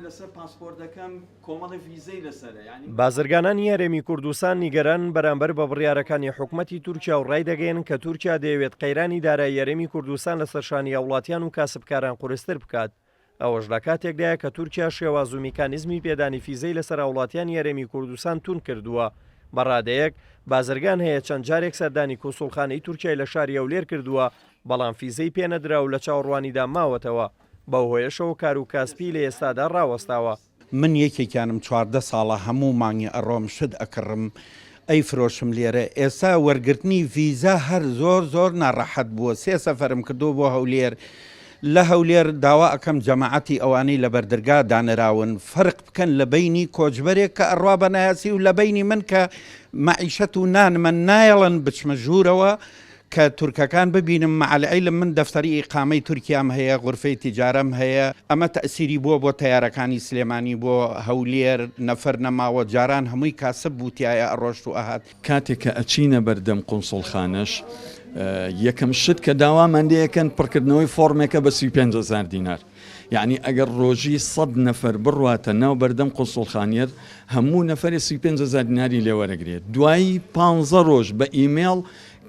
لەسەر پاسپۆرتەکەم کۆمەڵێ ڤیزەی لەسەرە یانی. بازرگانانی هەرێمی کوردستان نیگەرانن بەرامبەر بە بڕیارەکانی حکومەتی تورکیا و ڕایدەگەیەنن کە تورکیا دەیەوێت قەیرانی دارایی هەرێمی کوردستان لەسەر شانی هاوڵاتیان و کاسبکاران قورستر بکات. ئەوەش لە کاتێکدایە کە تورکیا شێواز و میکانیزمی پێدانی فیزەی لەسەر هاوڵاتیانی هەرێمی کوردستان توند کردووە بە ڕادەیەک بازرگان هەیە چەند جارێک سەردانی کونسوڵخانەی تورکیای لە شاری هەولێر کردووە بەڵام فیزەی پێنەدرا و لە چاوەڕوانیدا ماوەتەوە بەو هۆیەشەوە کار و کاسپی لە ئێستادا ڕاوەستاوە. من یەکێکیانم 14 ساڵە هەموو مانگی ئەڕۆم شت ئەکڕم ئەیفرۆشم لێرە ئێستا وەرگرتنی ڤیزا هەر زۆر زۆر ناڕەحەت بووە سێ سەفەرم کردووە بۆ هەولێر لە هەولێر داوا ئەکەم جەماعەتی ئەوانەی لە بەردەرگا دانراون فەرق بکەن لە بەینی کۆچبەرێک کە ئەڕوا بە نایاسی و لە بەینی من کە مەعیشەت و نانمە نایەڵن بچمە ژوورەوە کە تورکەکان ببینم مع العلم من دەفتەری ئیقامەی تورکیام هەیە غورفەی تیجارەم هەیە ئەمە تەئسیری بووە بۆ تەیارەکانی سلێمانی بۆ هەولێر نەفەر نەماوە جاران هەمووی کاسب بوو تیایا ئەڕۆشت و ئەهات. کاتێک کە ئەچینە بەردەم قونسوڵخانەش یەکەم شت کە داوامان لێ ئەکەن پڕکردنەوەی فۆڕمێکە بە 35 هەزار دینار یەعنی ئەگەر ڕۆژی سەد نەفەر بڕواتە ناو بەردەم قونسوڵخانیەت هەموو نەفەرێ 35 هەزار دیناری لێ وەرەگرێ دوایی پانزە ڕۆژ بە ئیمێڵ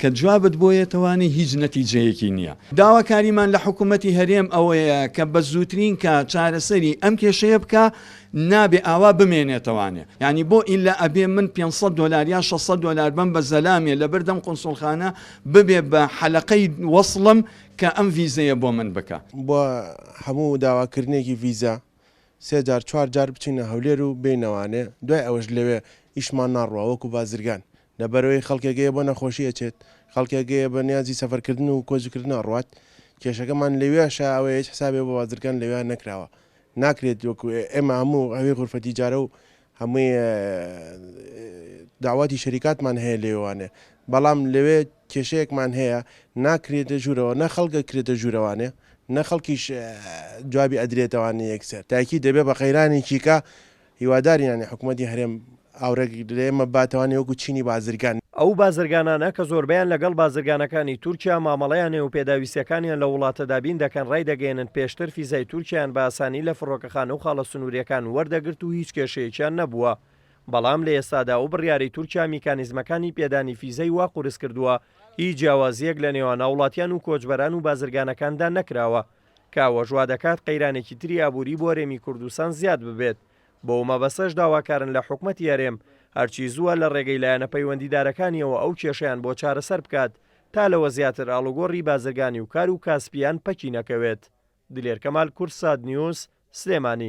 کە جوابت بۆ یەتەوانێ هیچ نەتیجەیەکی نیە. داواکاریمان لە حکومەتی هەرێم ئەوەیە کە بە زووترین کات چارەسەری ئەم کێشەیە بکا، نابێ ئاوا بمێنێتەوانێ. یانی بۆ ئیلا ئەبێ من 500 دۆلار یا 600 دۆلار بەم بە زەلامێ لە بەردەم قونسوڵخانە ببێ بە حەلەقەی وەسڵم کە ئەم ڤیزەیە بۆ من بکا. بۆ هەموو داواکردنێکی ڤیزا سێ جار چوار جار بچینە هەولێر و بێینەوانێ دوای ئەوەش لەوێ ئیشمان ناڕوا وەکو بازرگان لەبەرئەوەی خەڵکێک هەیە بۆ نەخۆشی ئەچێت خەڵکێک هەیە بە نیازی سەفەرکردن و کۆچکردن ئەڕوات کێشەکەمان لەوێشە ئەوەیە هیچ حسابێ بۆ بازرگان لەوێ نەکراوە ناکرێت وەکو ئێمە هەموو ئەوی غورفە تیجارە و هەمووی داواتی شەریکاتمان هەیە لەوێوانێ بەڵام لەوێ کێشەیەکمان هەیە ناکرێتە ژوورەوە نە خەڵک ئەکرێتە ژوورەوانێ نە خەڵکیش جوابی ئەدرێتەوانێ یەکسەر تاکی دەبێ بە قەیرانێکی کە هیوادارین یانی حکومەتی هەرێم ئاورێک لە ئێمە باتەوانێ وەکو چینی بازرگان. ئەو بازرگانانە کە زۆربەیان لەگەڵ بازرگانەکانی تورکیا مامەڵەیان هەیە و پێداویستیەکانیان لەو وڵاتە دابین دەکەن ڕایدەگەیەنن پێشتر فیزای تورکیایان بە ئاسانی لە فڕۆکەخانە و خاڵە سنوریەکان وەردەگرت و هیچ کێشەیەکیان نەبووە بەڵام لە ئێستادا ئەو بڕیارەی تورکیا میکانیزمەکانی پێدانی فیزەی وا قورس کردووە هیچ جیاوازییەک لە نێوان هاوڵاتیان و کۆچبەران و بازرگانەکاندا نەکراوە کە ئەوەش وادەکات قەیرانێکی تری ئابووری بۆ هەرێمی کوردستان زیاد ببێت بەو مەبەستەش داواکارن لە حکومەتی هەرێم هەرچی زووە لە ڕێگەی لایەنە پەیوەندیدارەکانیەوە ئەو کێشەیان بۆ چارەسەر بکات تا لەوە زیاتر ئاڵوگۆڕی بازرگانی و کار و کاسپییان پەکی نەکەوێت. دلێر کەمال، کوردسات نیوز، سلێمانی.